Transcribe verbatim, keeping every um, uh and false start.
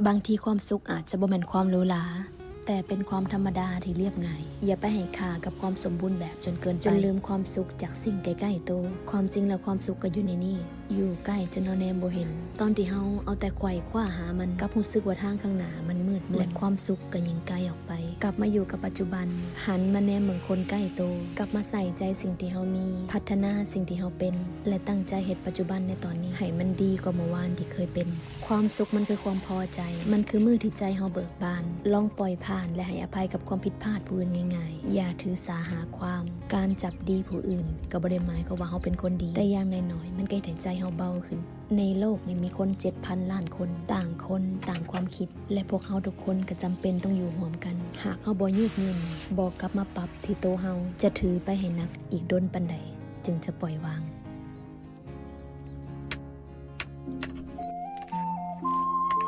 บางทีความสุขอาจจะบ่แม่นความหรูหรา แต่เป็นความธรรมดาที่เรียบง่าย อย่าไปให้ค่ากับความสมบูรณ์แบบจนเกินไป จนลืมความสุขจากสิ่งใกล้ๆตัว ความจริงแล้วความสุขก็อยู่ในนี่ อยู่ใกล้จนเราแนมบ่เห็น ตอนที่เฮาเอาแต่ไขว่คว้าหามัน กลับรู้สึกว่าทางข้างหน้ามันมืดมน และความสุขก็ยิ่งไกลออกไป กลับมาอยู่กับปัจจุบัน หันมาแนมเบิ่งคนใกล้ตัว กลับมาใส่ใจสิ่งที่เฮามี พัฒนาสิ่งที่เฮาเป็น และตั้งใจเฮ็ดปัจจุบันในตอนนี้ ให้มันดีกว่าเมื่อวานที่เคยเป็น ความสุขมันคือความพอใจ มันคือมื้อที่ใจเฮาเบิกบาน ลองปล่อยผ่านและให้อภัยกับความผิดพลาดผู้อื่นง่ายๆ อย่าถือสาหาความ การจับดีผู้อื่นก็บ่ได้หมายความว่าเฮาเป็นคนดี แต่อย่างน้อยๆ มันก็เฮ็ดให้ใจเฮาเบาขึ้น ในโลกนี้มีคนเจ็ดพันล้านคน ต่างคนต่างความคิด และพวกเฮาทุกคนก็จำเป็นต้องอยู่ร่วมกัน หากเฮาบ่ยืดหยุ่น บ่กลับมาปรับที่ตัวเฮา จะถือไปให้หนักอีกดนปานใด จึงจะปล่อยวาง